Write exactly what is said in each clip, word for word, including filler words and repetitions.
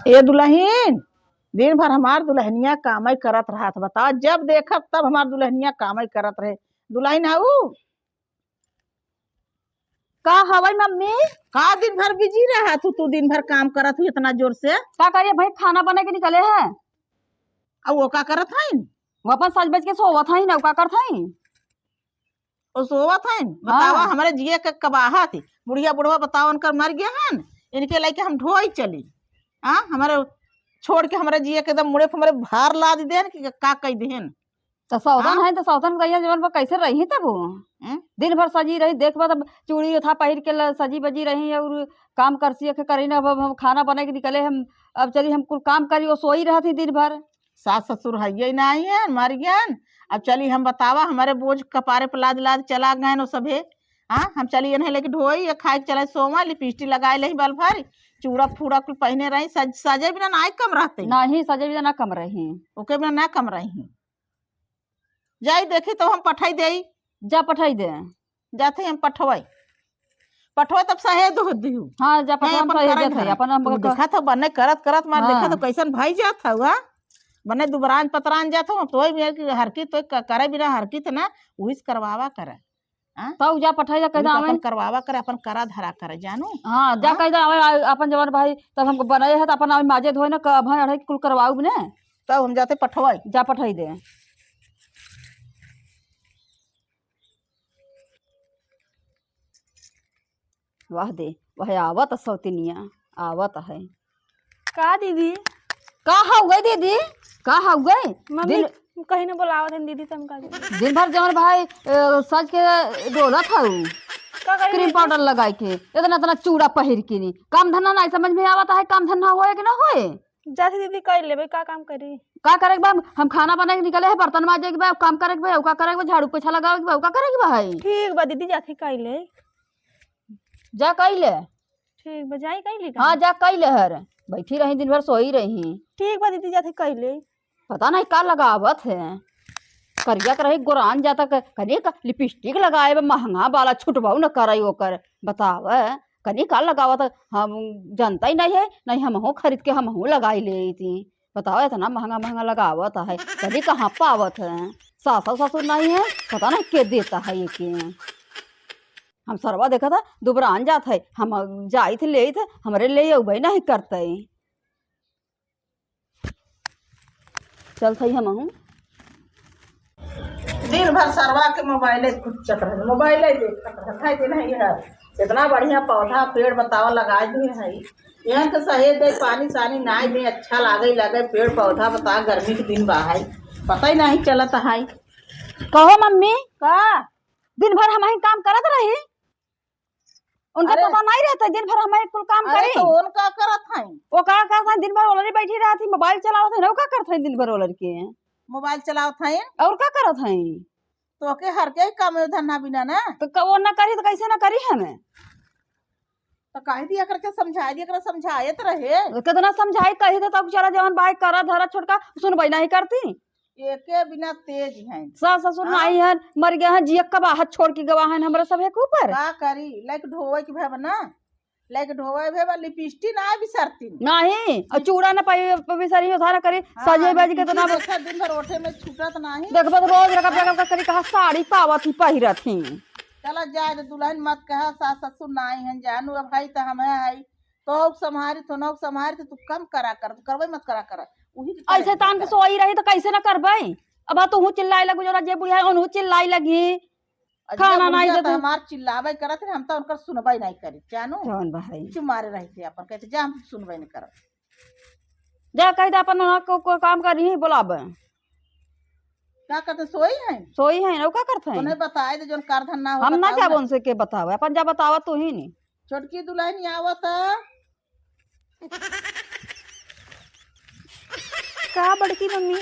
ए दुलहिन, दिन भर हमार दुलहनिया कामइ करत रहत, बतावा, जब देखब तब हमार दुलहनिया कामइ करत रहे। दुलहिन हऊ? का हवइ मम्मी? का दिन भर busy रहत हू तू, दिन भर काम करत हू इतना जोर से? का करिए भाई, खाना बने के निकले है। अब वो का करत हइन? वो अपन सज बज के सोवत हइन, वो का करत हइन? वो सोवत हइन? हाँ। बतावा, हमरे जिए के कबाहत ही। बुढ़िया बुढ़वा बतावा, उनकर मर गए हन, इनके लेके हम ढोई चली। हाँ, हमरे छोड़ के हमरे जिए के एकदम मुड़े पे हमरे भार लाद देन कि का कह देन। तो सौतन हाँ? है तो सौतन कहिया जवन पर कैसे रही तब वो? हैं? दिन भर सजी रही, देखबा तब चूड़ी उठा पहिर के ल-, सजी बजी रही और काम करसी के करी ना। अब हम खाना बने के निकले, हम अब चली, हम कुल काम करी, वो सोई रहत ही दिन भर। सास ससुर हइये नाहीं है, मर गयन। अब चली हम बतावा, हमरे बोझ कपारे पे लाद लाद चला गयन वो सभे। हाँ, हम चली इन्हें लेके ढोई, ये खाए के चला सोवा, लिपस्टिक लगाए लेही बाल भर, चूड़ा फूड़ा कुल पहिने रही, सज-, सजे बिना नाहीं कम रहते। नाहीं, सजे बिना ना कम रही। ओके बिना ना कम रही। जाई देखी तो हम पठाई देई। जा पठाई दे। जात हई हम पठवई। पठवई तब सहेज दो दिहू। हाँ, जा पठवा हम सहेज जात हई। अपन हम तू क-, देखा था बने करत करत मार हाँ। देखा था कैसन भाई जात हऊ, हाँ? बने दुबरान पतरान जात हऊ, तोय में कि हरकी तोय क-, करे बिना हरकी त ना, उहिस करवावा करे। हाँ? तब जा पठाई जा, कह वही दे तो अपन आवे। करवावा करे, अपन करा धरा करे, जानू? हाँ, जा हाँ? कह दे आवे, आ-, अपन जवान भाई, तब हमको बनाए है, तो अपन आवे माजे धोए ना, क-, अब हाँ, अढ़ाई कुल करवाऊ ने। तब हम जाते पठवाई। जा पठाई दे। वाह दे, वह आवत सौतिनिया, आवत है। का दीदी? का हउवे दीदी? का हउवे? मम्मी, दिन कहीं न बोलावत हन दीदी, त हम का दीदी? दिन भर जवन भाई, अ, सज के डोलत हऊ। का करी cream दीदी? Powder लगाई के, इतना, इतना चूड़ा पहिर के नी। काम धंधा नाहीं समझ में आवत है, काम धंधा होए कि ना होए? जाथी दीदी, कइ लेबे, का काम करी? का करे के बा? हम खाना बनाए के निकले है, बर्तन माजे के बा, काम करे के बा, का करे के बा, झाड़ू पोछा लगावे के बा, का करे के बा है? ठीक बा दीदी, जाथी कइ ले। जा कइ ले। ठीक बा, जाई कइ ले का? हाँ, जा कइ ले हर। बैठी रही, दिन भर सोई रही। ठीक बा दीदी, जाथी कइ ले। पता नहीं का लगावत है, करिया के रही गोरान जाता क-, कनी का lipstick लगाए बा, महंगा वाला छुटवाऊ न करई ओकर, बतावे, कनी का लगावत है, हम जनता ही नहीं है, नहीं हमहू खरीद के हमहू लगाई लेती, बतावे इतना महंगा महंगा लगावत है, कनी कहाँ पावत है, सासु ससुर नहीं है, पता नहीं के देता है ये के। हम सरवा देखा था दुबरान जात है, हम जाइत लेइत, हमरे ले अउबे नहीं करते। चलत हई हमहूँ। दिन भर सरवा के मोबाइले घुच्चत रहे, मोबाइले देखत रहे, खाए के नहीं है। इतना बढ़िया पौधा पेड़ बतावा लगाए दिए है, यहाँ के सहेज दे, पानी सानी नाई दे, अच्छा लागे, लगे पेड़ पौधा, बता गर्मी के दिन बा है, पता ही नहीं चलत है। कहो मम्मी, का? दिन भर हमही काम करत रही, उनका अरे, पता नहीं रहता, दिन भर हमही कुल काम अरे, करी। तो उन का करत हई? वो का करत हई, दिन भर ओलरी बैठी रहत ही, मोबाइल चलावत हई, वो का करत हई दिन भर ओलर के? मोबाइल चलावत हई। और का करत हई? तो के हर के काम में धन्ना बिना ना। तो क-, वो ना करी तो कैसे ना करी हमें? तो कह दिया करके समझा दिया कर, समझाए तो रहे। तो कितना समझाई, कही तो तब चला जवन भाई करा धरा छोटका सुनबई नहीं करती। एके बिना तेज हैं। सास ससुर हाँ। नहीं हैं, मर गए हैं, जिया कबाहत छोड़ के गवा हैं हमरा सभे के ऊपर। का करी, लाइक ढोवे के भेब ना, लाइक ढोवे भेब, लिपस्टिक ना बिसरती। नहीं, और चूड़ा ना पाई, बिसरी उधार करी, हाँ, सजे बाजी के तो ना लिपस्टिक देखा दिन भर ओठे में छूटत नहीं। देखबो तो रोज रकब रकब का करी, कहा साड़ी पावत ही, पहिरत ही। चला जाए रे दुल्हन, मत कहा सास ससुर नहीं हैं, जानू अब भाई तो हम है, है। तो संभारी तो ना संभारी तो तू कम करा कर, तू करबे मत करा कर। उही के करे ऐसे तान के सोई रही तो कैसे ना करबे? अब तू हूँ चिल्लाए लगू, जरा जे बुढ़िया है, उनहू चिल्लाए लगी। और खाना जब नहीं बुढ़िया दे तो तू। हमार चिल्लावे करत रहे, हम तो उनकर सुनबे नहीं करी, जानू? जवन भाई। चुप मारे रहते अपन, कहते, "जा, हम सुनबे नहीं करब।" जा कह दे अपन ना को, को काम करी ही बोलाबे। का कहते, सोई हैं? सोई हैं, और का करत हैं? उन्हें बताए दे, जोन कार धंधा हो, हम ना बताओ जाब ना। उनसे के बतावे, अपन जा बतावा तू ही नहीं। छोटकी दुल्हन आवत है। का बड़की मम्मी?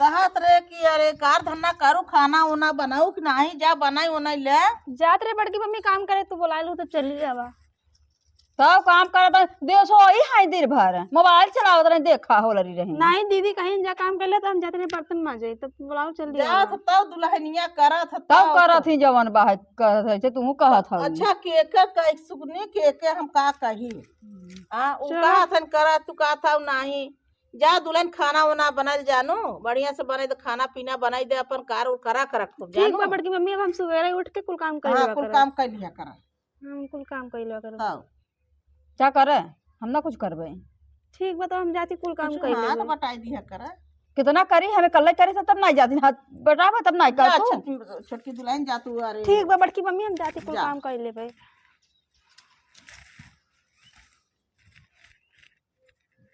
कहत रहे कि अरे कार धन्ना करू, खाना उना बनाऊ कि नाही, जा बनाई उनाई ले। जात रहे बड़की मम्मी काम करे, तू बोलाए लू तो चली जावा। तब काम करत रहे, देश वही है दिन भर, मोबाइल चलावत रहे, देखा होलरी रही। नहीं दीदी, कहीं जा काम कर ले तो हम जाते रहे बर्तन माजे, तब बुलाओ जल्दी जात आओ। तब दुल्हनिया करत ह, तब तब करत ही जवन बा है, करत है, से तुहू कहत हऊ। अच्छा, के के कह सुगनी, के के हम का कही? हम्म। हाँ, उ चलो। कहत हन करत, तू कहत हऊ नाही। जा दुल्हन, खाना वाना बनल जानू, बढ़िया से बनाई दे, खाना पीना बनाई दे, अपन कार उर करा कर रखो ठीक जानू। बा बड़की मम्मी, अब हम सुबेरे उठ के कुल काम कर हाँ, लेवा कुल करब। काम कर लिया करा। हम कुल काम कर लेवा करब। तब। का करे? हम ना कुछ करबे। ठीक बा, तो हम जाती कुल काम कुछ कर हाथ लेबे। बटाई दिया करा। कितना करी, हमें कल्ले करे से तब नहीं जाती, हाथ बटाबे तब नहीं कर जा, तू। छोटकी, छोटकी दुल्हन जा तू, अरे। ठीक बा बड़की मम्मी, हम जाती कुल जा। काम कर लेबे।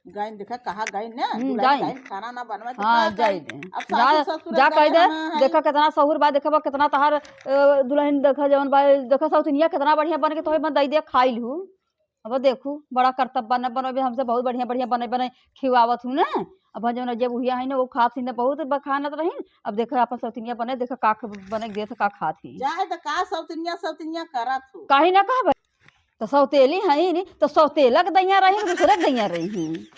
गइन देखा, कहाँ गइन ना, हम्म, दुल्हन जाइन। गइन, खाना ना बनवा, तो हाँ, का जाइन। करी? अब जा, सासू ससुर जा कह गए दे, ना है। देखा कितना सहूर बा, देखा बा कितना तहार, अ, दुल्हन देखा जवन बा, देखा सौतनिया कितना बढ़िया बन के तोहे बन दई दे खाइल हूँ। अब देखू, बड़ा करतब बने, बने भी हमसे बहुत बढ़िया, बढ़िया बने, बने खिवावत हूँ ना। अब जवन जब उहिया है ना, वो खात ही ना, बहुत बखानत रहीन। अब देखा अपन सौतनिया बने, देखा का ख-, बने दे, तो का खात ही। जाए तो का सौतनिया, सौतनिया करत हो। काहे ना कहबे? तो सौतेली है ही नहीं, तो सौतेला के दैया रही, दूसरे के दैया रही।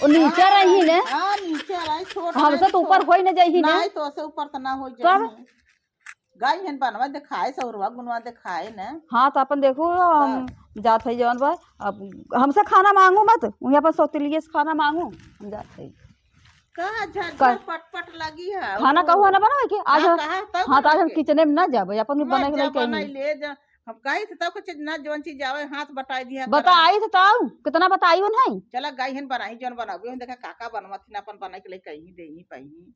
वो नीचे हाँ, रही ने। हाँ, नीचे रही, छोट हमसे रही, तो ऊपर छोट। होई न जाई ही ने। नहीं, तो से ऊपर तो ना हो जाई कब? ने। गई हन बनवा दिखाए, सौरवा गुनवा दिखाए ने। हाँ, तो अपन देखो, हम तब। जात है जवन बा, अब हमसे खाना मांगू मत, वहीं अपन सौतेलिए से खाना मांगू, हम जात है। का झट का? झट पट पट लगी है। खाना ओ। कहू ना बनावे के? आज हाँ, हम, कहा, तब हाँ, तो आज हम बनावे के? किचने में ना जाबे, अपन भी मत बनाई के जा, लेके आई। बनाई ले जा। हम कही थे तब कुछ ना, जौन चीज आवे, हाथ बटाई दिया करा। बताई थे तब, कितना बताई हो नहीं? चला गई हन बनाई, जौन बनावे, हम देखा का का बनवा थी ना, अपन बनाई के लेके आई, दे ही पाई।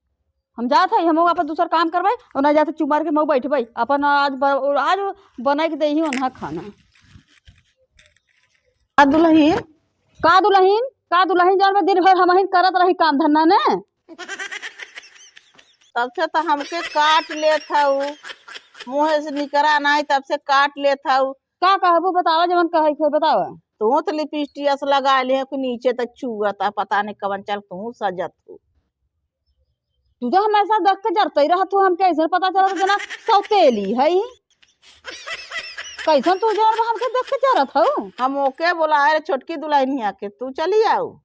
हम जात है, हम अपन दूसर काम करबे, और ना जाते चुप मार के मऊ बैठबे, अपन आज ब-, आज बनाई के दे ही उन्हें खाना। का दुल्हन? का दुल्हन? का दुल्हन? जौन में दिन भर हमहिन करत रही काम धंधा ने। तब से तो हमके काट लेत हऊ, मुँह से निकरा नाई, तब से काट लेत हऊ। का कहबू बतावा, जवन कहे के होई बतावा। तू तो लिपस्टिक अस लगा ले है कि नीचे तक चुअता, पता नहीं कवन चल तू सजत हो। तू तो हमेशा देख के जरते रहत हो, हमके ऐसे पता चलत जना सौतेली है। कैसन तू जौन बा हमके देख के जरत हो? हम ओके बोला, अरे छोटकी दुल्हनिया के, तू चली आओ।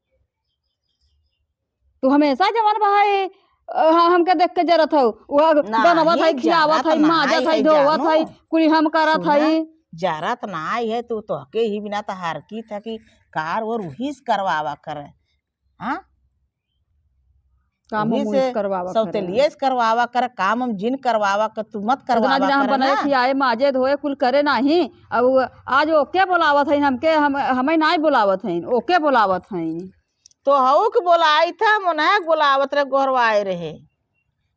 तू हमेशा जवन बा है, अ, ह-, हमके देख के जरत हो। वो नाहीं, बनवत है, खियावत जरत है, नाहीं माजत है, है, धोवत जानू। है, कुली हम करत सुना, है। जरत नाहीं है, तू तोहके ही बिना तो हरकी था कि कार वो रुहिस करवावा करे। हाँ? काम हम उही से उस करवावा करे। सौतेलिए से करवावा करे, काम हम जिन करवावा कर, तू मत इतना करवावा दिन हम करे बनाए ना। खियाए, माजे धोए, कुल करे नाहीं। अब वो आज ओके बोलावत हईन हमके, हम, हमें नाहीं बोलावत हईन, ओके बोलावत हईन। तो हऊ के बोलाई था, मोनाया के बोलावत रहे, गोहरवाए रहे।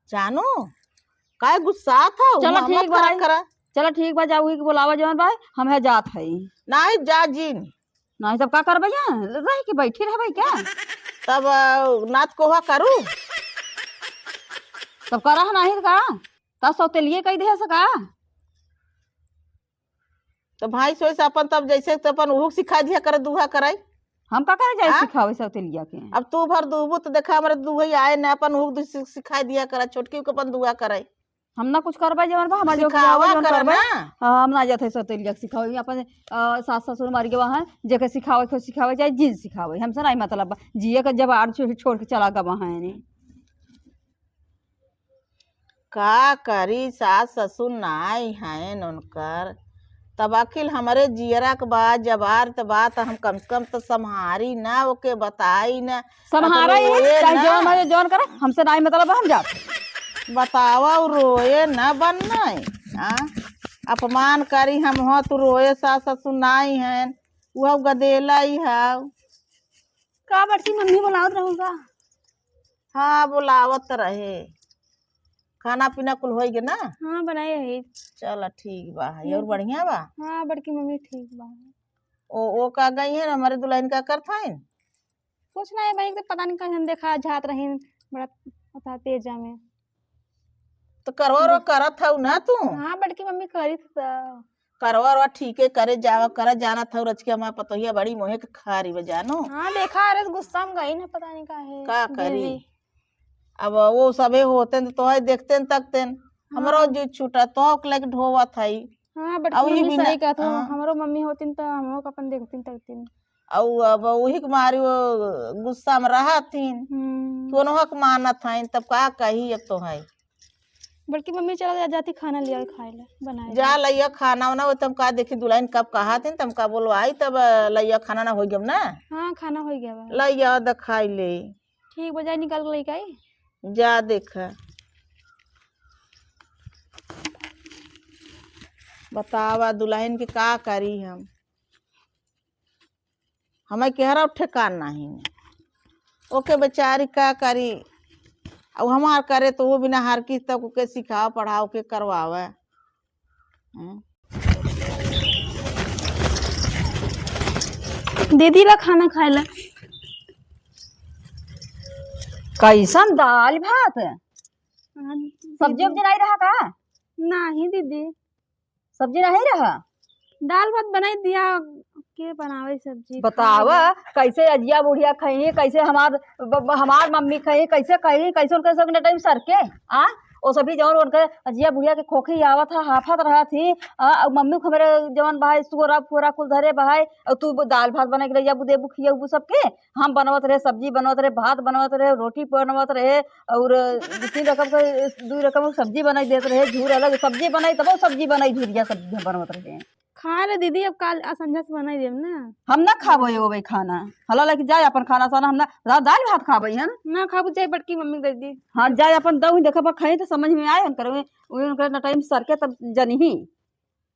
जानू, काहे गुस्सा था? चलो उमा मत ठीक बा करा भाई। करा। चलो ठीक बा, जा उही के बोलावा जवन बा, हम है जात हई। नाहीं, जा जिन। नाहीं, तब का करबे यहाँ? रह के बैठी रहबे क्या? तब, अ, नात कोहा करू। तब करह नाहीं का? तब सौतेलिए कह दे से का? तो भाई सोच अपन तब जैसे तो अपन उहुक सिखा दिया करे, दुहा करे। हम का करे जाए आ? सिखावे सौतेलिया के? अब तू भर दुहबू तो देखा हमरे दुहई आए न, अपन उहुक दु-, सि-, सिखा दिया करे, छोटकी के अपन दुहा करे। हम ना कुछ करबे, जवन बा, हमार जो सिखावा करबे, जवन करे करबे। ना। हाँ, हम ना जाते सौतेलिया के सिखावे, अपन, अ, सास ससुर मर गए वहाँ, जेके सिखावे के सिखावे, चाहे जिन सिखावे, हमसे नहीं मतलब बा। जिए के जब आड़ छोड़, छोड़ के चला गवा है नहीं। का करी, सास ससुर नाई हयन उनकर, तब आखिर हमरे जियरा के बा, जबार त बा, त हम कम से कम त सम्हारी ना, ओके बताई ना। सम्हारा अब ही, रोए चाहे ना। जौन मरे जौन करे, हमसे नाई मतलब, हम जात। बतावा, उ रोए ना बनना है, हाँ? अपमान करी हम हो, तू रोए, सास ससुर नाई हयन, उ गदेला ही है। का बड़की मम्मी बोलावत रहू का? हाँ, बोलावत रहे। खाना पीना कुल होई गे ना? हाँ, बनाए है। चल, ठीक बा। ठीक और बा। बढ़िया बा? हाँ, बड़की मम्मी ठीक बा। ओ, ओ का गई है, हमरे दुल्हन का करत है? कुछ नहीं भाई, एक तो पता नहीं कहीं हम देखा जात रही, बड़ा पता तेजा में। तो करवा रो करत हऊ ना तू? हाँ, बड़की मम्मी करी त। करवा रो ठीके करे जावा, करा जाना था, रच के हमार पतोहिया बड़ी मोहे के खारी बा जानो। हाँ, देखा, अरे गुस्सा में गई ना, पता नहीं काहे। का करी? दीदी। अब वो सभे होते न तो तोहे देखते न तकते न। हमरो हाँ। जी छूटा, तो ओकले के ढोवत हई। हाँ, बड़की अउ ई मम्मी बिना, सही कहत हो, हाँ। हमरो मम्मी होतिन त हमहू के अपन देखतिन तकतिन। अउ अब उही के मारी वो गुस्सा में रहत हिन, हम्म। कि उनहू के मानत हइन, तब का कही अब तो है। बड़की मम्मी चला जा, जाती खाना लिया खाए ला, बनाए जा ला। लइया खाना वाना, वो तब का देखी दुल्हन कब कहत हिन, तब का बोलवाई, तब लइया खाना ना होइ गब ना। हाँ, खाना होइ गया बा। लइया द खाई ले। ठीक बा, जाई निकाल के लइके आई। जा देखा। बतावा दुल्हन के का करी हम, हमें केहरा ठेकान नाही है। ओके बेचारी का करी, अब हमार करे तो वो बिना हर किस तक ओके सिखाओ, पढ़ाओ, के करवावे। हैं? दीदी ला खाना खाए ला। कैसन दाल भात? हाँ, सब्जी दीदी। उब्जी नहीं रहा का? नहीं दीदी। सब्जी नहीं रहा? दाल भात बनाई दिया, के बनावे सब्जी? बतावा, खाए ला। कैसे अजिया बुढ़िया खई, कैसे हमार ब-, ब-, हमार मम्मी खई, कैसे खई, कैसे उनके सब टाइम सर के, आ? ओ सभी जवन उनके अजिया बुढ़िया के खोखी आवत है, हाफत रहत ही, आ, अउ मम्मी को हमरे जवन बहाई, सुअरा फुअरा कुल धरे बहाई, अउ तू ब-, दाल भात बनाई के लइया बु देबू खियाबू सबके। हम बनवत रहे, सब्जी बनवत रहे, भात बनवत रहे, रोटी बनवत रहे, अउर दू तीन रकम के, दू रकम के सब्जी बनाई देत रहे, झूर अलग सब्जी बनाई, तबो सब्जी बनाई, झूरिया सब्जी हम बनवत रहे। खा ले दीदी, अब काल आ संझा से बनाई देब ना। हम ना खाबो एगो भाई खाना, हला लेके जाए अपन खाना साना, हम ना दा-, दाल भात खाबे हम। ना खाबू, जाए बड़की मम्मी दे दी। हाँ, जाए अपन दऊ, देखा बा खाई तो समझ में आए, हम करवे, उहे उनकर ना टाइम सर के तब जनिही।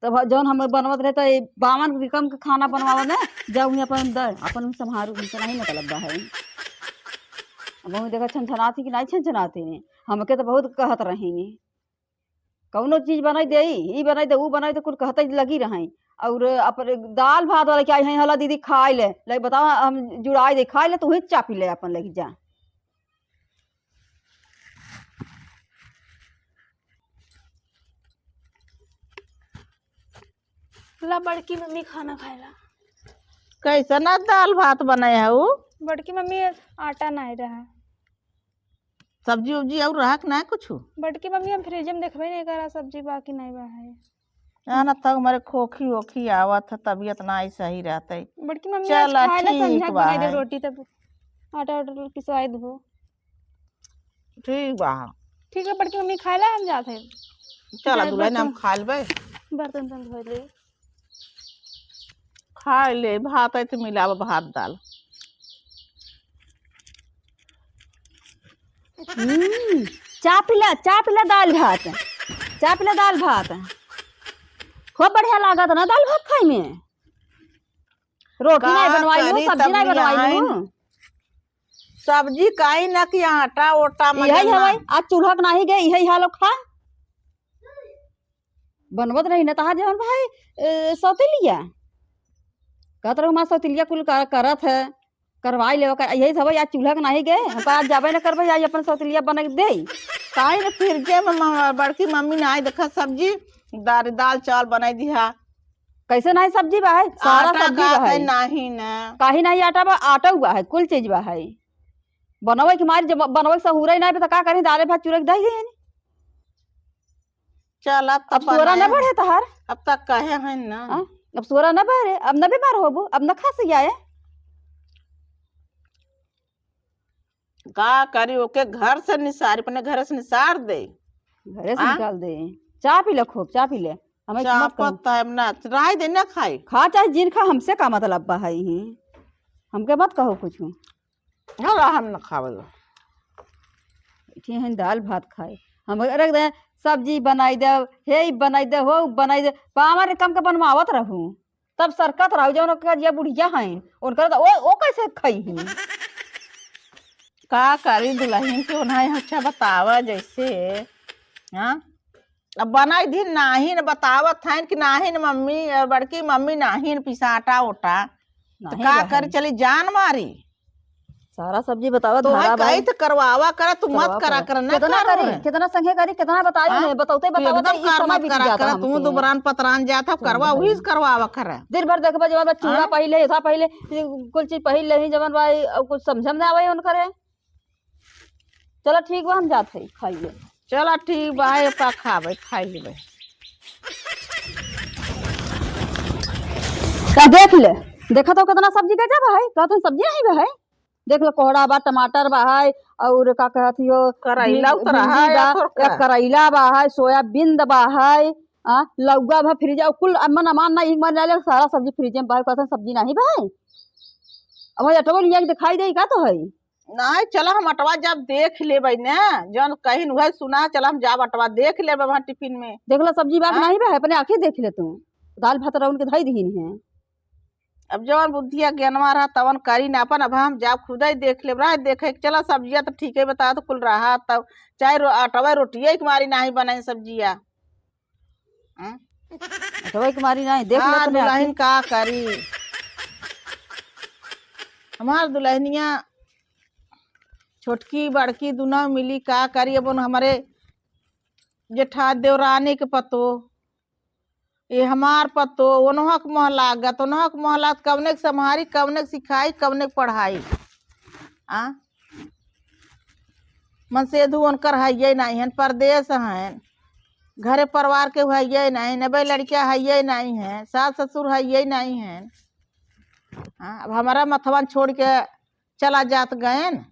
तब जौन हम बनवत रहे, त ए बावन रकम के खाना बनवावे ना, जा उहे अपन द, अपन संभारू, उनसे नहीं मतलब बा है। अब उहे देखा छनछनात ही कि नहीं छनछनात ही, हमके तो बहुत कहत रही नी, कौनो चीज बनाई दे, ई बनाई दे, ऊ बनाई दे, कुल कहते लगी रहे। और अपन दाल भात वाला क्या है, हला दीदी खाए ले, ले बताओ, हम जुड़ाई दे, खाए ले, तू ही चापी ले अपन लेके जा। ला बड़की मम्मी खाना खाए ला। कैसन आज दाल भात बनाए हऊ? बड़की मम्मी आटा नाई रहा। सब्जी उब्जी और रहा कि ना कुछ? बड़की मम्मी हम फ्रिज में देखबे नहीं करा सब्जी बा कि नहीं बा है। ना, ना, तब हमारे खोखी ओखी आवत है, तबीयत ना ही सही रहते। बड़की मम्मी आज चला, खाए ला ठीक संझा के बा बनाई दे है। रोटी, तब आटा उटा पिसवाई दो। ठीक बा। ठीक है, बड़की मम्मी खाए ला हम जात है। चला जाए दुल्हन, हम बर्तन, खा लेबे। बर्तन तन धो ले। खा ले, भात है तो मिलावा भात दाल। हम्म, चा पिला, चा पिला दाल भात, चा पिला दाल भात। खूब बढ़िया लागत ना दाल भात खाई में। रोटी का नहीं बनवाई लू, करी सब्जी तब नहीं बनवाई लू। सब्जी काई ना कि आटा ओटा इहे मगन ना। हवाई, आज चूल्हा के नाही गए, इहे हाल खा। बनवत रही ना तहार जवन भाई, ए, सौतेलिया। कहत रहो, "हमार सौतेलिया कुल कर-, करत है, करवाई लेवा कर।" यही सब आज चूल्हा के नाही गए, हम आज जाबे ना करबे, आज अपन सौतेलिया बना के दे। काहे रे, फिर के मम्मा, बड़की मम्मी ने आई देखा सब्जी, दाल, दाल चावल बनाई दिहा। कैसे नाही सब्जी बा है? सारा आटा सब्जी का बा है। है नाही ना। काहे नाही आटा बा? आटा हुआ है, कुल चीज बा है। बनवे के मारी, जब बनवे के सहूरे नाही बा, तो का करी? दाले भात चूरा के दही देनी। चल, अब तो अब सोरा न बनाए। बढ़े तहार। अब तक कहे हैं ना। हाँ? अब सोरा न बढ़े, अब न बीमार होबू, अब न खांसी आए। का करी, ओके घर से निसार, अपने घर से निसार दे। घरे से हाँ? निकाल दे। चा पी ले खूब, चा पी ले। हमें चा मत कहो। पत्ता है ना, राय दे ना खाई। खा चाहे जिन खा, हमसे का मतलब बा है ही। हमके मत कहो कुछ। ना, हम ना खावे ला। बैठी हैं दाल भात खाए। हम रख दे, सब्जी बनाई दे, हे ई बनाई दे, हो बनाई दे। पावर कम के बनवावत रहू। तब सरकत रहू, जौन ओकर जे बुढ़िया हैं, उनकर तो ओ, ओ कैसे खाई हैं? का करी दुल्हन के ओनाई अच्छा बतावा जैसे, हाँ? अब बनाई दिन नाहीं न बतावत हैं कि नाहीं न मम्मी, अ, बड़की मम्मी नाहीं न पिसा आटा ओटा। तो नाहीं का रहन। करी, चली जान मारी। सारा सब्जी बतावा, तो धारा वही कही भाई। तो करवावा करा, तू मत करवावा करा करा। करा, ना कितना करो करी, रे। कितना संगे करी, कितना बताई हाँ? उन्हें, बतावते तू बतावते एकदम ई कार समय मत बीत करा जाता करा, तू हमके। दुबरान पतरान जाता, चल करवा भाई। वही से करवावा करा। दिन भर देखबा जब चूड़ा हाँ? पहिले, था पहिले, कुल चीज पहिले ही जवन भाई, अब कुछ समझ में ना आवे उनकरे। चला ठीक बा, हम जात हई, खाइए। चला ठीक बा, एका खाबे, खाई लेबे। का देख ले, देखत हो कितना सब्जी गजब है, कहत हो सब्जी नहीं बा है। देख लो, कोहड़ा बा, टमाटर बा है, और का कहत हो, करैला भिंडी, उतरा भिंडी है बा, या थोड़का? या करैला बा है, सोयाबीन बा है, आ, लौका बा फ्रिज, और कुल मन अमान ना, एक बार ले ले, सारा सब्जी फ्रिज में बा है, कहत हो सब्जी नहीं बा है। अब भाई अटवा लिया के दिखाई दे का तो है। नहीं, चला हम अटवा जब देख लेबै ना, जौन कहिन उहे सुना, चला हम जब अटवा देख लेबै वहाँ टिफिन में। देख ला सब्जी बा कि हाँ? नहीं बा है, अपने आँखें देख ले तू। दाल भात राउन के धई दिहिन है। अब जवन बुद्धिया ज्ञानवा रहा तवन करी ना अपन, अब हम जाब खुदे देख लेब, रह देखे के चला सब्जिया तो ठीक है बता तो कुल रहा तब, चाहे रो-, अटवा रोटिया के मारी नाही बनाई सब्जिया। हम्म? अटवा के मारी नाही देख हाँ, ले तने दुल्हन आके। का करी, हमार दुल्हनिया छोटकी बड़की दुनो मिली का करी, अब उन हमरे जेठा देवरानी के पतो ये हमार पतो, ओनहक मोह लागत, ओनहक मोह लागत, कवने के सम्हारी, कवने के सिखाई, कवने के पढ़ाई। आ? मनसेधु ओनकर हइये नाहीं हन, परदेस हन, घरे परिवार के हइये नाहीं, अबे लड़िका हइये नाहीं हन, सास ससुर हइये नाहीं हन। हाँ, अब हमरा मथवन छोड़ के चला जात गएन।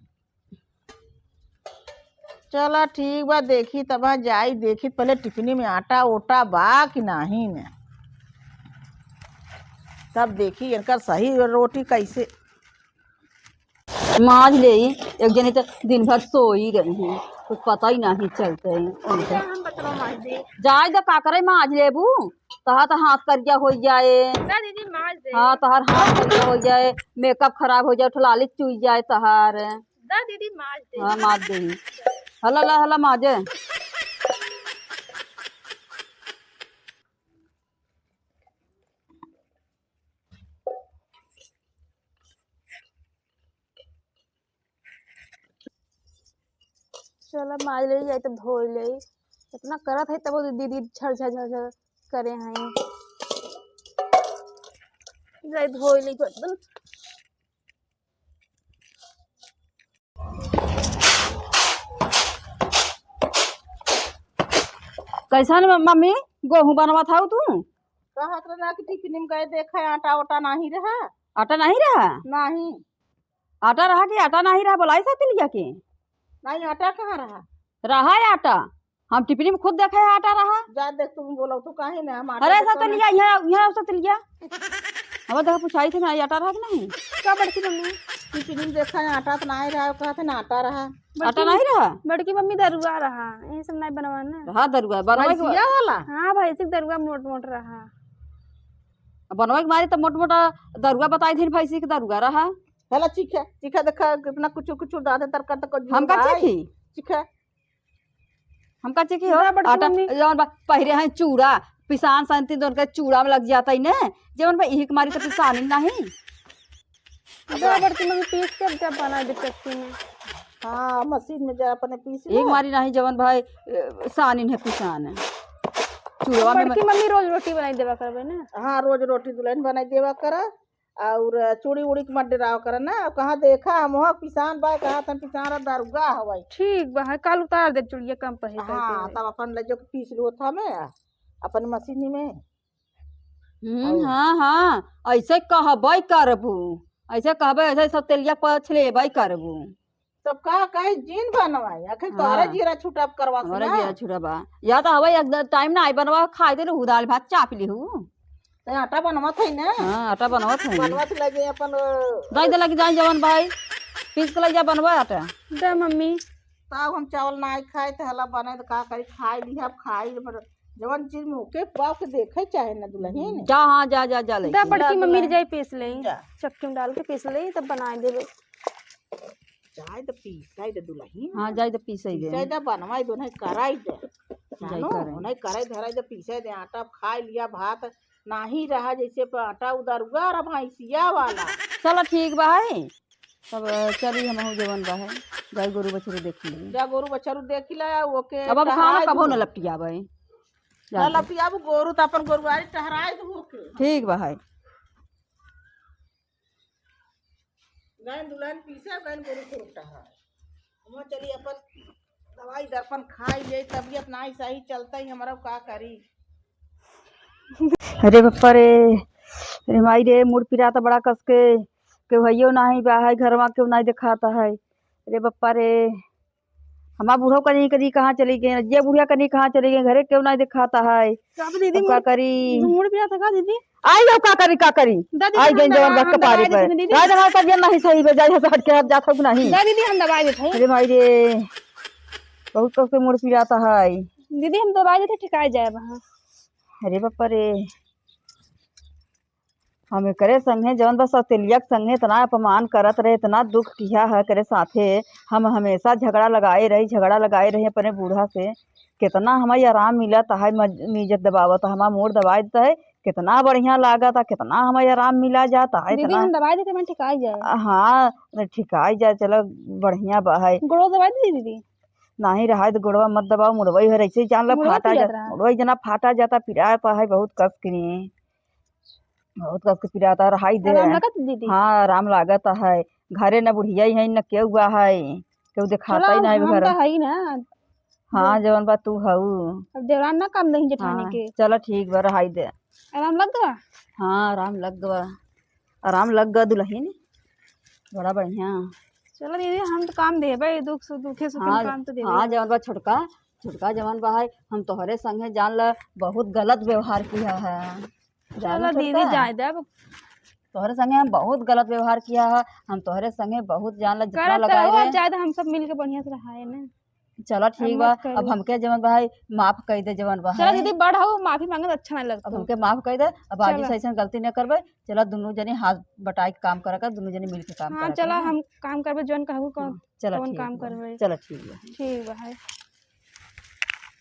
चला ठीक बा, देखी तब जाई, देखी पहले टिफिनी में आटा ओटा बा कि नाहीं ने, तब देखी इनकर सही रोटी कैसे। माज लेई, एक जनी तो दिन भर सोई रही हैं, कुछ पता ही नहीं चलते हैं उनका। हम बतलो माज दे। जाए तो का करे, माज लेबू, तहार तो हाथ करिया हो जाए। ना दीदी, माज दे। हाँ, तहार हाथ करिया हो जाए, मेकअप खराब हो जाए, ठलाली चुई जाए तहार। दा दीदी, माज दे। हाँ, माज दे। हला ला, हला माजे। चला माज ले जाए तब धोई ले। इतना करत है तब दीदी झर झर झर झर करे हैं। जाए धोई ले बर्तन। कैसन म-, मम्मी, गोहूं बनवत हऊ तू? कहत रहे ना कि टिफिन में गए देखे, आटा ओटा नहीं रहा। आटा नहीं रहा? नहीं। आटा रहा कि आटा नहीं रहा? बोलाई सौतेलिया के। नहीं, आटा कहाँ रहा? रहा है आटा। हम टिफिन में खुद देखे हैं, आटा रहा। जा देख, तुम बोलो तो काहे ना, हम आटा अरे, दुकान सौतेलिया, यहाँ, यहाँ सौतेलिया। अब देखो, पूछाई थे ना, ये आटा रहा कि नहीं? का बड़की मम्मी? टिफिन में देखा है, आटा तो नहीं रहा, कहते ना आटा रहा। आटा बड़की नहीं रहा? बड़की मम्मी दरुआ रहा, ये सब नहीं बनवाना। रहा दरुआ, बनवा के भैंसिया वाला? हाँ, भैंसी के दरुआ मोट मोट रहा। अब बनवा के मारी तो मोट मोट दरुआ बताई थी, भैंसी के दरुआ रहा। हला चीखे, चीखे देखा, कितना कुछ कुछ दादे तरकर तक हम का भाई। चीखी? चीखे। हम का चीखी हो? ना, बड़की आटा, मम्मी। जौन बा, पहिरे हैं चूड़ा, पिसान संती दोन के चूड़ा में लग जाता ही ने, जौन बा, इही के मारी तो पिसान ही नहीं। जा बड़की मम्मी पीस के अब जा बना दे चक्की में। हाँ, मशीन में जा अपने पीस एक लो। मारी नहीं जवन भाई, अ, सानिन है पिसान। चूड़वा में बड़की मम्मी रोज रोटी बनाई देवा करबे ना। हाँ, रोज रोटी दुल्हन बनाई देवा करा। और चूड़ी उड़ी के मत डराव करा ना। कहाँ देखा हम वहाँ पिसान बा, कहाँ तन पिसान रहा, दरुआ हवाई। ठीक बा, है, काल उतार दे चूड़िया कम पहे हाँ, करके। तब अपन ले जो पीस लो था में, अपन मशीनी में। हम्म, और हाँ, हाँ, ऐसे कहबै करबू, ऐसे कहबै, ऐसे सौतेलिया पछ लेबै करबू। तब का कहे जीन बनवाई, आखिर हाँ। तोहरे जीरा छुटा करवा से हमारा ना। जीरा छुटा बा। या तो हवे एक द-, टाइम ना आई बनवा, खाई दे रहू, दाल भात चाप लेहू। तो आटा बनवा थे ना। हाँ, आटा बनवा थे। बनवा थे लगे अपन, अ, दाई दे लगे जाए जवन भाई, पीस के लगे जा बनवा आटा। दे मम्मी। तब हम चावल ना खाए थे, हला बने तो का करी, खाई ली, अब खाई, पर जवन चीज मुँह के पाव के देखे चाहे ना दुल्हन। जा, हाँ, जा, जा, जा ले। दा बड़की जा मम्मी दुल्हन। जाए पीस ले, जा। चक्की में डाल के पीस ले, तब बनाए देबे। जाए द पीसाई द दुल्हन। हाँ, जाए द पीसाई दे। पीसाई द, बनवाई दो, नहीं कराई दे। जाए जानो, करे। नहीं कराई धराई दे, पीसाई दे, आटा खाई लिया, भात नाही रहा, जैसे प-, आटा उदरुआ रहा भैंसिया वाला। चलो ठीक बा है, तब चली हमहू जवन बा है, जाई गोरू बछरू देख ली। जा गोरू बछरू देख ला, ओके अब, अब खाना टहराई कबो दू। न लपटियाबे। जा ना दे। लपटियाबू गोरू त अपन गोरुआरी टहराई दू ओके। ठीक बा है। गैन दुल्हन पीसे, गैन गोरू फुरुकटा है। हम चली अपन दवाई दर्पण खाई ले, तबियत नाई सही चलता ही, हमरा का करी। अरे बापा रे, अरे माई रे, मुड़ पिरात बड़ा कस के, केहू हइयो नाही बा है घरवा, केहू नाही देखात है। अरे बप्पा रे, हमार बूढ़ो कनी कनी कहाँ चली गई, ये बुढ़िया कनी कहाँ चली गई, घरे केहू नाही देखात है। का दीदी, अब का मुड़, करी? मुड़ पिरात का दीदी? आई जाओ, का करी, का करी? दा दीदी, आई हम गई जवन दवा-, बस हम कपारी दवाई पर। देते दीदी। राज हमार तबियत नाही सही बे, जाए हट के हट जात हो कि नाही? दा दीदी, हम दवाई देते हैं। अरे माई रे, बहुत कस के मुड़ पिरात है। दीदी, हम दवाई देते, ठिकाई जाए वहाँ। अरे बप्पा रे, हम एकरे संगे जवन बा सौतेलिया के संगे इतना अपमान करत रहे, इतना दुख किहा है एकरे साथे। हम हमेशा झगड़ा लगाए रही, झगड़ा लगाए रही अपने बूढ़ा से। कितना हमें आराम मिलत है, मज-, मिजत दबावत है, हमार मुड़ दबाई देता है, कितना बढ़िया लागत है, कितना हमें आराम मिला जाता है, दीदी, इतना। हम दवाई देते, मन ठिकाई जाए। हाँ, ठिकाई जाए, चलो बढ़िया बा है। गोड़वा दवाई दी दीदी? नाही रहाई तो गोड़वा मत दबाओ, मुड़वा ही है, ऐसे ही जान ला मुड़वा फाटा पिरात जाता, रहा। मुड़वा ही जना फाटा जाता, पिरात है बहुत कस के। बहुत कस के पिरात है, रहाई दे। आराम लागत दीदी? हाँ, आराम लागत है। घरे न बुढ़िया ही है, न केहू बा है, केहू देखाता चलो, ही ना है हम घर। तो है ही ना। हाँ, जो जवन बा तू हऊ। अब देवरान ना काम दही जेठानी हाँ, के। चलो ठीक बा, रहाई दे। आराम लग गवा? हाँ, आराम लग गवा। आराम लग गवा दुल्हन, बड़ा बढ़िया। चलो दीदी, हम तो काम देबे, दुख सुख, दुखे सुखे में हाँ, काम तो देबे हाँ, ही। जवन बा छोटका, छोटका जवन बा है, हम तोहरे संगे जान ला बहुत गलत व्यवहार किहा है। जान चलो ला दीदी, छोटका, जाए दे अब। तोहरे संगे हम बहुत गलत व्यवहार किहा है, हम तोहरे संगे बहुत जान ला जितना करत लगाए रहो, रहे। जाए दे, हम सब मिलके बढ़िया से रहाए ना। चलो ठीक अब बा, मत करो। अब हमके जवन बा है माफ कई दे, जवन बा चलो है। दीदी, बड़ हो, माफी मांगत अच्छा ना लगता। अब हमके माफ कई दे, अब आगे चलो। से ऐसन गलती न करबे। चलो दुनू जनी हाथ बटाई के काम करा कर, दुनू जनी मिल के काम हाँ, करा चलो कर, हाँ। हम काम करबे, जौन कहबू कौन, हाँ, चलो कौन ठीक काम बा। करबे। चलो ठीक बा। ठीक बा है।